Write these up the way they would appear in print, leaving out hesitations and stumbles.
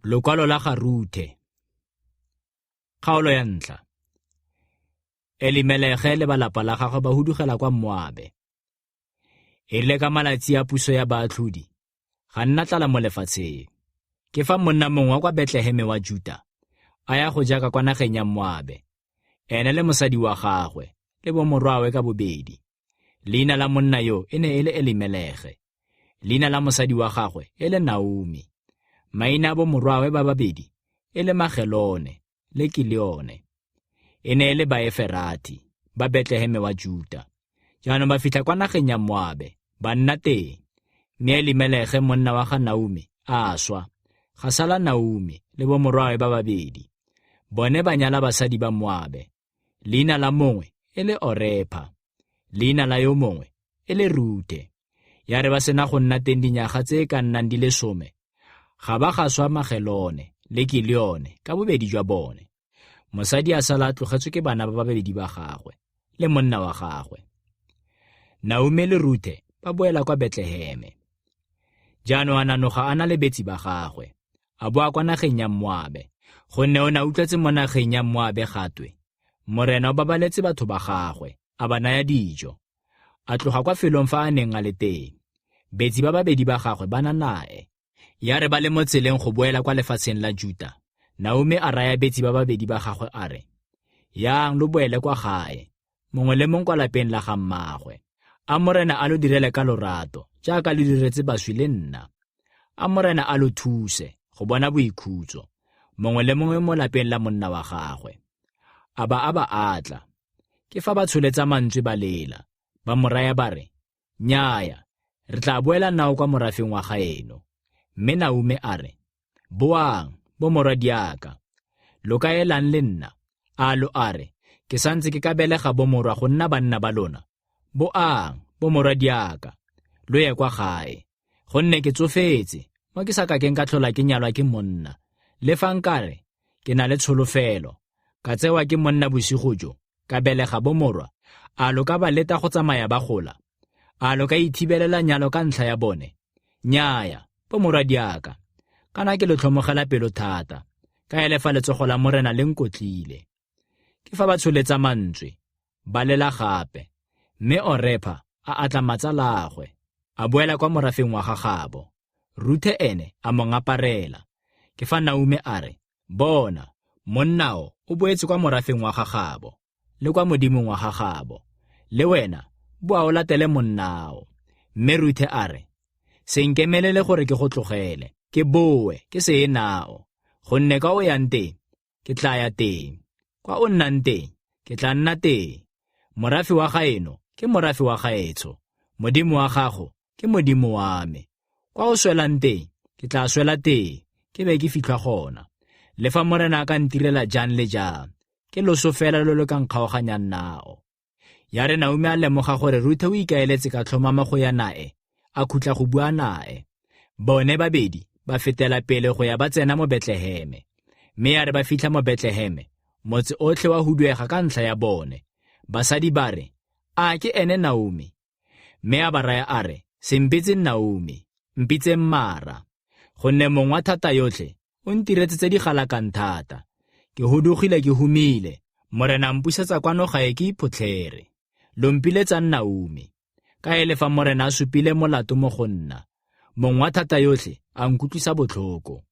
Lokwalo la ga Ruthe. Kgaolo ya ntlha. Elimelege le balapa la gagwe ba hudugela kwa Moabe. E rile ka malatsi a puso ya baatlhodi, ga nna tlala mo lefatsheng. Ke fa monna mongwe wa kwa Betleheme wa Juta a ya go jaka kwa nageng ya Moabe, ene le mosadi wa gagwe le bomorwawe ka bobedi. Leina la monna yo e ne e le Elimelege, leina la mosadi wa gagwe e le Naomi. Maina a bomorwawe ba babedi e le Magelone le Kilione. E ne e le Baeferati ba Betleheme wa Juta. Jaanong ba fitlha kwa nageng ya Moabe, ba nna teng. Mme Elimelege monna wa ga Naomi a swa, ga sala Naomi le bomorwawe ba babedi. Bone ba nyala basadi ba Moabe, leina la mongwe e le Orepa, leina la yo mongwe e le Ruthe. Ya re ba sena go nna teng dinyaga tse e ka nnang di le some, ga ba ga swa Magelone le Kilione ka bobedi jwa bone. Mosadi a sala a tlogetswe ke bana ba babedi ba gagwe le monna wa gagwe. Naomi le Ruthe ba boela kwa Betleheme. Jaanong a nanoga a na le betsi ba gagwe, a boa kwa nageng ya Moabe, gonne o ne a utlwetse mo nageng ya Moabe gatwe, Morena o babaletse batho ba gagwe, a ba naya dijo. A tloga kwa felong fa a neng a le teng. Betsi ba babedi ba gagwe ba na nae. Ya re ba le mo tseleng go boela kwa lefatsheng la Juta, Naomi a raya betsi ba babedi ba gagwe a re, Yang lo boele kwa gae, mongwe le mongwe kwa lapeng la ga mmaagwe. A Morena a lo direle ka lorato, jaaka lo diretse baswi le nna. A Morena a lo thuse go bona boikhutso, mongwe le mongwe mo lapeng la monna wa gagwe. A ba a ba atla. Ke fa ba tsholetsa mantswe ba lela, ba mo raya ba re, Nnyaya, re tla boela nao kwa morafeng wa gaeno. Mme Naume a re, Boang, bomorwadiaka. Lo ka elang le nna? A lo a re, Ke santse ke ka belega bomorwa go nna banna ba lona? Boang, bomorwadiaka, lo ye kwa gae. Gonne ke tsofetse, mo ke sa kakeng ka tlhola ke nyalwa ke monna. Le fa nkare ke na le tsholofelo, ka tsewa ke monna bosigo jo, ka belega bomorwa, a lo ka ba leta go tsamaya ba gola? A lo ka ithibelela nyalo ka ntlha ya bone? Nnyaya, bomorwadiaka, kana ke lo tlhomogela pelo thata, ka ele fa letsogo la Morena le nkotlile. Ke fa ba tsholetsa mantswe, ba lela gape, mme Orepa a atla matsalaagwe, a boela kwa morafeng wa gagabo. Ruthe ene a mo ngaparela. Ke fa Naume a re, Bona, monnao o boetse kwa morafeng wa gagabo le kwa modimong wa gagabo. Le wena boa o latele monnao. Mme Ruthe a re, Se nkemelele gore ke go tlogele, ke boe ke se ye nao, gonne kwa o yang teng ke tla ya teng, kwa o nnang teng ke tla nna teng. Morafe wa gaeno ke morafe wa gaetsho, Modimo wa gago ke Modimo wa me. Kwa o swelang teng, ke tla swela teng, ke be ke fitlhwa gona. Le fa Morena a ka ntirela jang le jang, ke loso fela lo lo ka nkgaoganyang nao. Ya re Naomi a lemoga gore Ruthe o ikaeletse ka tlhomamo go ya nae, a khutla go bua nae. Bone babedi ba fetela pele go ya ba tsena mo Betleheme. Mme ya re ba fitlha mo Betleheme, motse otlhe wa huduega ka ntlha ya bone. Basadi ba re, A ke ene Naomi? Mme a ba raya a re, Se mpitseng Naomi, mpitseng Mara, gonne Mong wa thata yotlhe o ntiretse tse di galakang thata. Ke hudugile ke humile, Morena a mpusetsa kwano gae ke iphotlhere. Lo mpiletsang Naomi, ka e le fa Morena a supile molato mo go nna, Mong wa thata yotlhe a nkutlwisa botlhoko.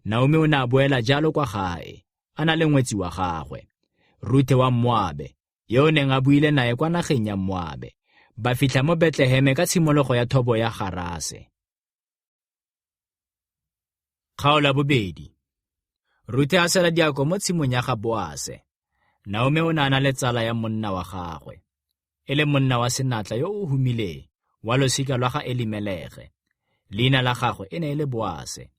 Naomi o ne a boela jalo kwa gae, a na le ngwetsi wa gagwe, Ruthe wa Moabe, yo o neng a buile nae kwa nageng ya Moabe. Ba fitlha mo Betleheme ka tshimologo ya thobo ya garase. Kgaolo ya bobedi. Ruthe a sela diako mo tshimong ya ga Boase. Naomi o ne a na le tsala ya monna wa gagwe, e le monna wa senatla yo o humileng wa losika lwa ga Elimelege. Leina la gagwe e ne e le Boase.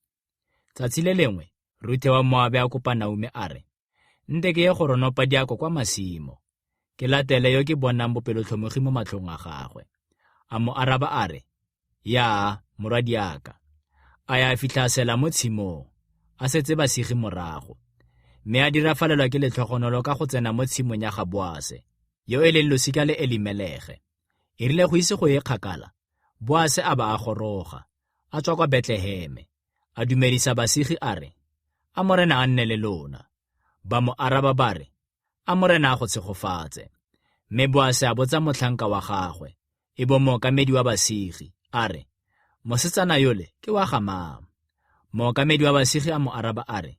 Tsatsi le lengwe Ruthe wa Moabe a kopa Naomi a re, Nte ke ye go ronopa diako kwa masimo, ke latele yo ke bonang bopelotlhomogi mo matlhong a gagwe. A mo araba a re, Yaa, morwadiaka. A ya a fitlha a sela mo tshimong, a setse basigi morago. Mme a dirafalelwa ke letlhogonolo ka go tsena mo tshimong ya ga Boase, yo e leng losika le Elimelege. E rile go ise go ye kgakala, Boase a ba a goroga, a tswa kwa Betleheme. A dumedisa basigi a re, A Morena a nne le lona. Ba mo araba ba re, A Morena a go tshegofatse. Mme Boase a botsa motlhanka wa gagwe, e bong mookamedi wa basigi, a re, Mosetsana yole ke wa ga mang? Mookamedi wa basigi a mo araba a re,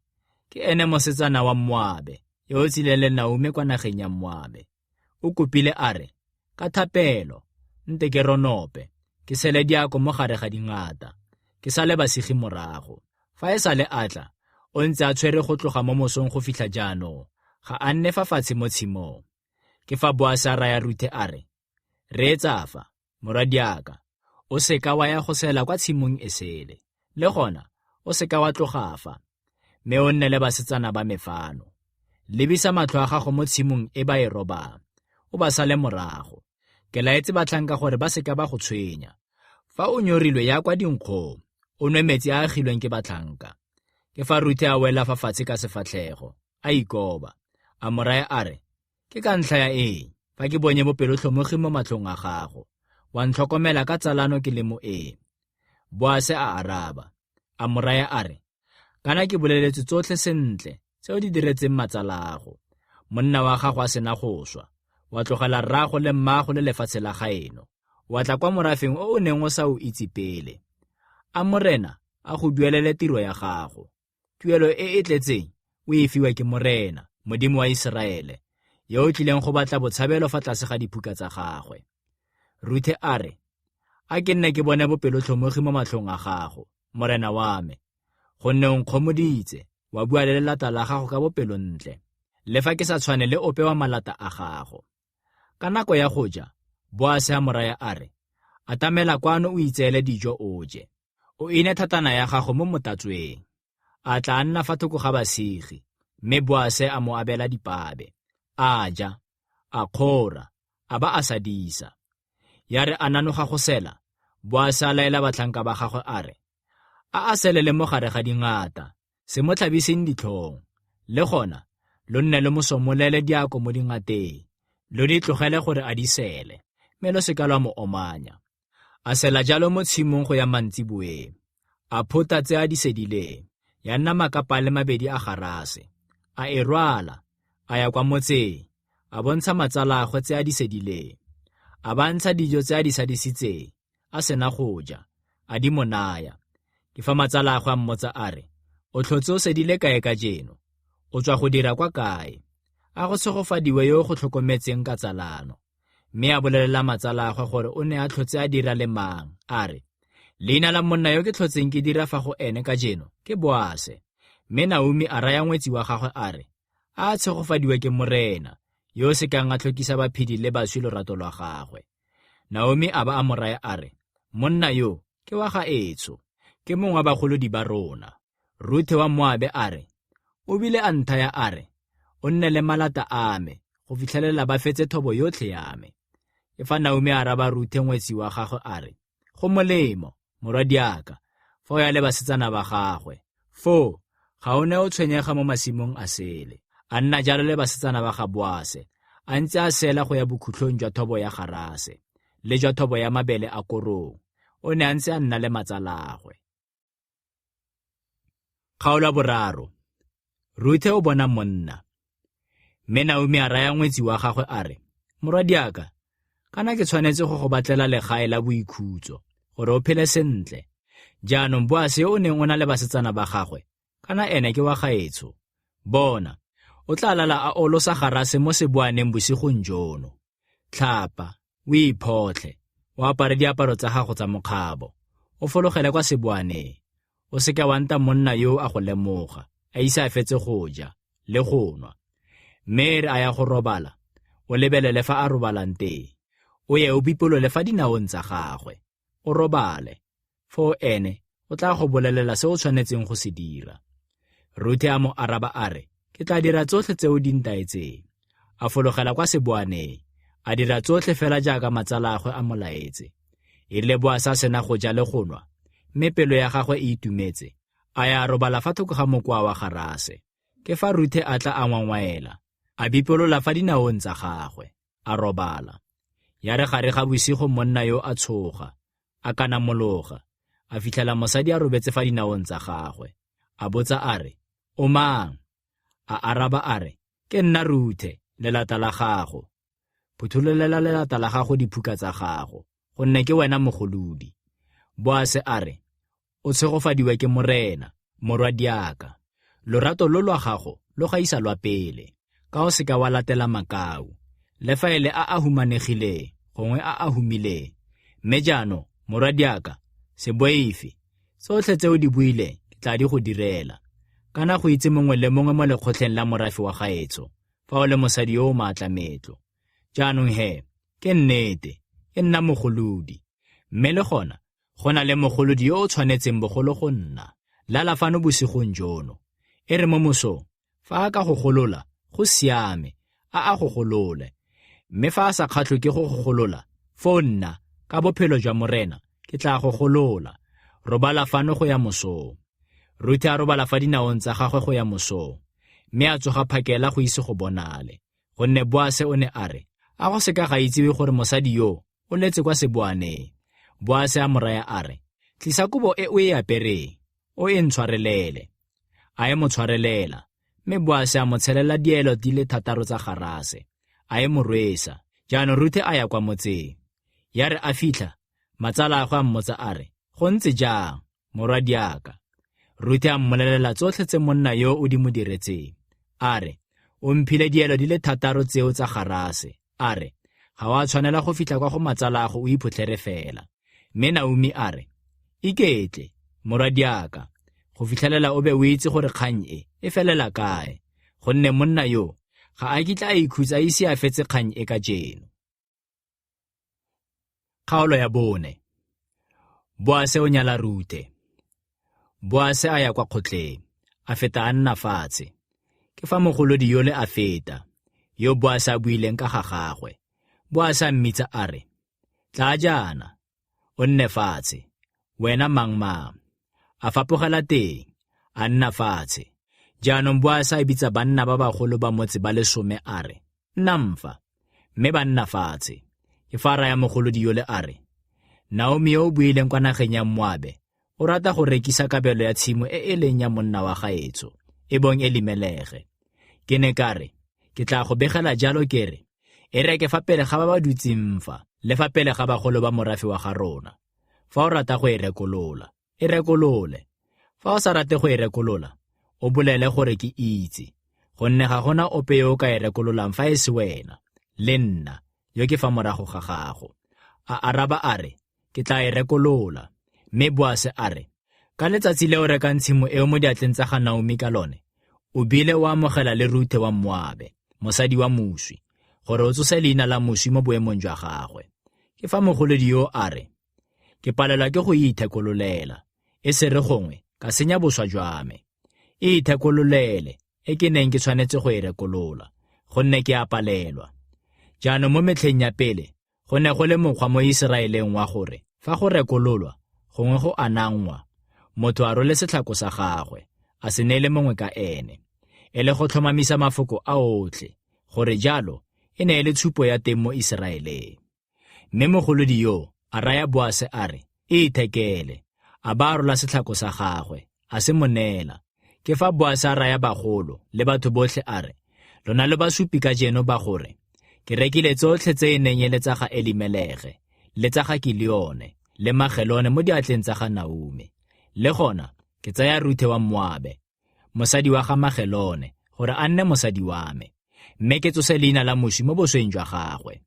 Ke ene mosetsana wa Moabe, yo o tsileng le Naume kwa nageng ya Moabe. O kopile a re, Ka thapelo, nte ke ronope, ke sele diako mo gare ga dingata, ke sale basigi morago. Fa e sale a tla, o ntse a tshwere go tloga mo mosong go fitlha jaanong, ga a nne fa fatshe mo tshimong. Ke fa Boase a raya Ruthe a re, Reetsa fa, morwadiaka, o seka wa ya go sela kwa tshimong e sele, le gona o seka wa tloga fa, mme o nne le basetsana ba me fano. Lebisa matlho a gago mo tshimong e ba e robang, o ba sale morago. Ke laetse batlhanka gore ba seka ba go tshwenya. Fa o nyorilwe ya kwa dinkgong, o nwe metsi a a gilweng ke batlhanka. Ke fa Ruthe a wela fa fatshe ka sefatlhego, a ikoba. A mo raya a re, Ke ka ntlha ya eng fa ke bonye bopelotlhomogi mo matlhong a gago, wa ntlhokomela ka tsalano ke le moeng? Boase a araba, a mo raya a re, Kana ke boleletswe tsotlhe sentle tse o di diretseng matsalago. Monna wa gago a sena go swa, wa tlogela rraago le mmaago le lefatshe la gaeno, wa tla kwa morafeng o o neng o sa o itse pele. A Morena a go duelele tiro ya gago. Tuelo e e tletseng o e fiwa ke Morena, Modimo wa Iseraele, yo o tlileng go batla botshabelo fa tlase ga diphuka tsa gagwe. Ruthe a re, A ke nne ke bone bopelotlhomogi mo matlhong a gago, morena wa me, gonne o nkgomoditse, wa bua le lelata la gago ka bopelontle, le fa ke sa tshwane le ope wa malata a gago. Ka nako ya go ja, Boase a mo raya a re, Atamela kwano o itseele dijo o je. O ine thatana ya gago mo motatsweng. A tla a nna fa thoko ga basigi, mme Boase a mo abela dipabe. A ja, a kgora, a ba a sadisa. Ya re a nanoga go sela, Boase a laela batlhanka ba gagwe a re, A a selele mo gare ga dingata, se mo tlhabiseng ditlhong. Le gona, lo nne lo mo somolele diako mo dingateng, lo di tlogele gore a di sele, mme lo se ka lwa mo omanya. A sela jalo mo tshimong go ya mantsiboeng. A phota tse a di sedileng, ya nna makapa a le mabedi a garase. A e rwala, a ya kwa motseng, a bontsha matsalaagwe tse a di sedileng. A ba ntsha dijo tse a di sadisitseng, a sena go ja, a di mo naya. Ke fa matsalaagwe a mmotsa a re, O tlhotse o sedile kae kajeno? O tswa go dira kwa kae? A go tshegofadiwe yo o go tlhokometseng ka tsalano. Mme a bolelela matsalaagwe gore o ne a tlhotse a dira le mang, a re, Leina la monna yo ke tlhotseng ke dira fa go ene kajeno ke Boase. Mme Naomi a raya ngwetsi wa gagwe a re, A tshegofadiwe ke Morena, yo o sekang a tlhokisa baphedi le baswi lorato lwa gagwe. Naomi a ba a mo raya a re, Monna yo ke wa ga etsho, ke mongwe wa bagolodi ba rona. Ruthe wa Moabe a re, O bile a nthaya a re, O nne le malata a me go fitlhelela ba fetse thobo yotlhe ya me. Ke fa Naomi a araba Ruthe ngwetsi wa gagwe a re, Go molemo, morwadiaka, fa o ya le basetsana ba gagwe. Foo ga o ne o tshwenyega mo masimong a sele. A nna jalo le basetsana ba ga Boase, a ntse a sela go ya bokhutlong jwa thobo ya garase le jwa thobo ya mabele a korong. O ne a ntse a nna le matsalagwe. Kgaolo ya boraro. Ruthe o bona monna. Mme Naomi a raya ngwetsi wa gagwe a re, Morwadiaka, kana ke tshwanetse go go batlela legae la boikhutso, gore o phele sentle. Jaanong Boase yo o neng o na le basetsana ba gagwe, kana ene ke wa gaetsho. Bona, o tla lala a olosa garase mo seboaneng bosigong jono. Tlhapa, o iphotlhe, o apare diaparo tsa gago tsa mokgabo, o fologele kwa seboaneng. O seka wa nta monna yo a go lemoga, a ise a fetse go ja le go nwa. Mme e re a ya go robala, o lebelele fa a robalang teng, o ye o bipolole fa dinaong tsa gagwe, o robale. Foo ene o tla go bolelela se o tshwanetseng go se dira. Ruthe a mo araba a re, Ke tla dira tsotlhe tse o di ntaetseng. A fologela kwa seboaneng, a dira tsotlhe fela jaaka matsalaagwe a mo laetse. E rile Boase a sena go ja le go nwa, mme pelo ya gagwe e itumetse, a ya a robala fa thoko ga mokoa wa garase. Ke fa Ruthe a tla a ngwangwaela, a bipolola fa dinaong tsa gagwe, a robala. Ya re gare ga bosigo monna yo a tshoga, a kanamologa, a fitlhela mosadi a robetse fa dinaong tsa gagwe. A botsa a re, O mang? A araba a re, Ke nna Ruthe, lelata la gago. Phuthololela lelata la gago diphuka tsa gago, gonne ke wena mogolodi. Boase a re, O tshegofadiwe ke Morena, morwadiaka. Lorato lo lwa gago lo gaisa lwa pele, ka o seka wa latela makau, le fa e le a a humanegileng gongwe a a humileng. Mme jaanong, morwadiaka, se boife, tsotlhe tse o di buileng ke tla di go direla. Kana go itse mongwe le mongwe mo lekgotleng la morafe wa gaetsho, fa o le mosadi yo o maatla meetlo. Jaanong he, ke nnete, ke nna mogolodi. Mme le gona, go na le mogolodi yo o tshwanetseng bogolo go nna. Lala fano bosigong jono. E re mo mosong, fa a ka go golola, go siame, a a go golole. Mme fa a sa kgatlhwe ke go go golola, foo nna, ka bophelo jwa Morena, ke tla go golola. Robala fano go ya mosong. Ruthe a robala fa dinaong tsa gagwe go ya mosong, mme a tsoga phakela go ise go bonale. Gonne Boase o ne a re, A go seka ga itsiwe gore mosadi yo o letse kwa seboaneng. Boase a mo raya a re, Tlisa kobo e o e apereng, o e ntshwarelele. A e mo tshwarelela, mme Boase a mo tshelela dielo di le thataro tsa garase, a e mo rwesa. Jaanong Ruthe a ya kwa motseng. Ya re a fitlha, matsalaagwe a mmotsa a re, Go ntse jang, morwadiaka? Ruthe a mmolelela tsotlhe tse monna yo o di mo diretseng. A re, O mphile dielo di le thataro tseo tsa garase. A re, Ga wa tshwanela go fitlha kwa go matsalago o iphotlhere fela. Mme Naomi a re, Iketle, morwadiaka, go fitlhelela o be o itse gore kgang e e felela kae, gonne monna yo ga a kitla a ikhutsa a ise a fetse kgang e kajeno. Kgaolo ya bone. Boase o nyala Ruthe. Boase a ya kwa kgotleng, a feta a nna fatshe. Ke fa mogolodi yole a feta, yo Boase a buileng ka ga gagwe. Boase a mmitsa a re, Tlaa jaana, o nne fatshe, wena mang mang. A fapogela teng, a nna fatshe. Jaanong Boase a bitsa banna ba bagolo ba motse ba le some a re, Nnang fa. Mme ba nna fatshe. Ke fa a raya mogolodi yole a re, Naomi yo o buileng kwa nageng ya Moabe o rata go rekisa kabelo ya tshimo e e leng ya monna wa gaetsho, e bong Elimelege. Ke ne ka re, ke tla go begela jalo ke re, e reke fa pele ga ba ba dutseng fa, le fa pele ga bagolo ba morafe wa ga rona. Fa o rata go e rekolola, e rekolole. Fa o sa rate go e rekolola, o bolele gore ke itse, gonne ga gona ope yo o ka e rekololang fa e se wena, le nna, yo ke fa morago ga gago. A araba a re, ke tla e rekolola. Mme Boase a re, Ka letsatsi le o rekang tshimo eo mo diatleng tsa ga Naomi ka lone, o bile o amogela le Ruthe wa Moabe, mosadi wa moswi, gore o tsose leina la moswi mo boemong jwa gagwe. Ke fa mogolodi yo a re, Ke palelwa ke go ithekololela, e se re gongwe ka senya boswa jwa me. E ithekololele e ke neng ke tshwanetse go e rekolola, gonne ke a palelwa. Jaanong mo metlheng ya pele Go ne go le mokgwa mo Iseraeleng wa gore fa go rekololwa gongwe go anangwa, motho a role setlhako sa gagwe, a se neele mongwe ka ene, e le go tlhomamisa mafoko a otlhe, gore jalo e ne e le tshupo ya teng mo Iseraeleng. Mme mogolodi yo a raya Boase a re, E ithekele. A ba a rola setlhako sa gagwe, a se mo neela. Ke fa Boase a raya bagolo le batho botlhe a re, Lona lo basupi kajeno ba gore ke rekile tsotlhe tse e neng e le tsa ga Elimelege le tsa ga Kilione le Magelone mo diatleng tsa ga Naomi. Le gona ke tsaya Ruthe wa Moabe, mosadi wa ga Magelone, gore a nne mosadi wa me, mme ke tsose leina la moswi mo bosweng jwa gagwe.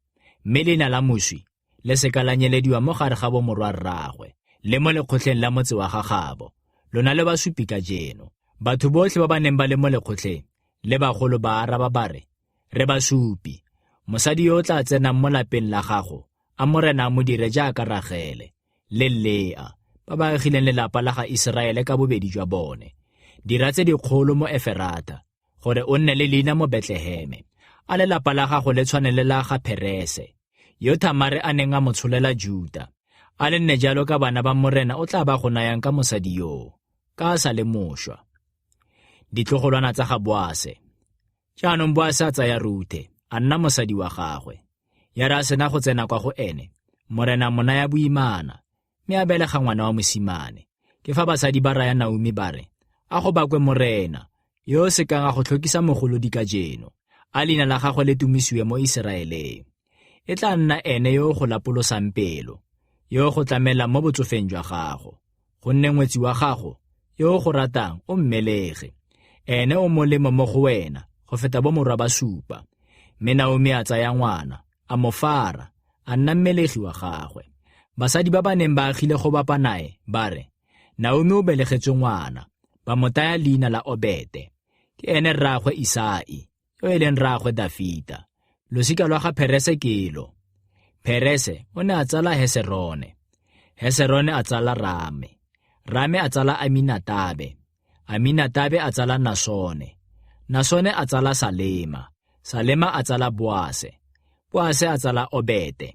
Mme leina la moswi le seka la nyelediwa mo gare ga bomorwarraagwe le mo lekgotleng la motse wa gagabo. Lona le basupi kajeno. Batho botlhe ba ba neng ba le mo lekgotleng le bagolo ba araba ba re, Re basupi. Mosadi yo o tla tsenang mo lapeng la gago, a Morena a mo dire jaaka Ragele le Lea, ba ba agileng lelapa la ga Iseraele ka bobedi jwa bone. Dira tse dikgolo mo Eferata, gore o nne le leina mo Betleheme. A lelapa la gago le tshwane le la ga Pherese, yo Thamare a neng a mo tsholela Juta. A le nne jalo ka bana ba Morena o tla ba go nayang ka mosadi yoo, ka a sa le mošwa. Ditlogolwana tsa ga Boase. Jaanong Boase a tsaya Ruthe, a nna mosadi wa gagwe. Ya re a sena go tsena kwa go ene, Morena a mo naya boimana, mme a belega ngwana wa mosimane. Ke fa basadi ba raya Naomi ba re, A go bakwe Morena, yo o sekang a go tlhokisa mogolodi kajeno, a leina la gagwe le tumisiwe mo Iseraeleng. E tla nna ene yo o go lapolosang pelo, yo o go tlamelang mo botsofeng jwa gago, gonne ngwetsi wa gago yo o go ratang o mmelege. Ene o molemo mo go wena go feta bomorwa ba supa. Mme Naomi a tsaya ngwana, a mo fara, a nna mmelegi wa gagwe. Basadi ba ba neng ba agile go bapa nae ba re, Naomi o belegetswe ngwana, ba mo taya leina la Obete. Ke ene rraagwe Isai, yo e leng rraagwe Dafita. Losika lwa ga Pherese ke lo. Pherese o ne a tsala Heserone. Heserone a tsala Rame. Rame a tsala Aminatabe. Aminatabe a tsala Nasone. Nasone a tsala Salema. Salema a tsala Boase. Boase a tsala Obete.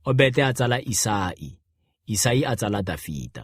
Obete a tsala Isai. Isai a tsala Dafita.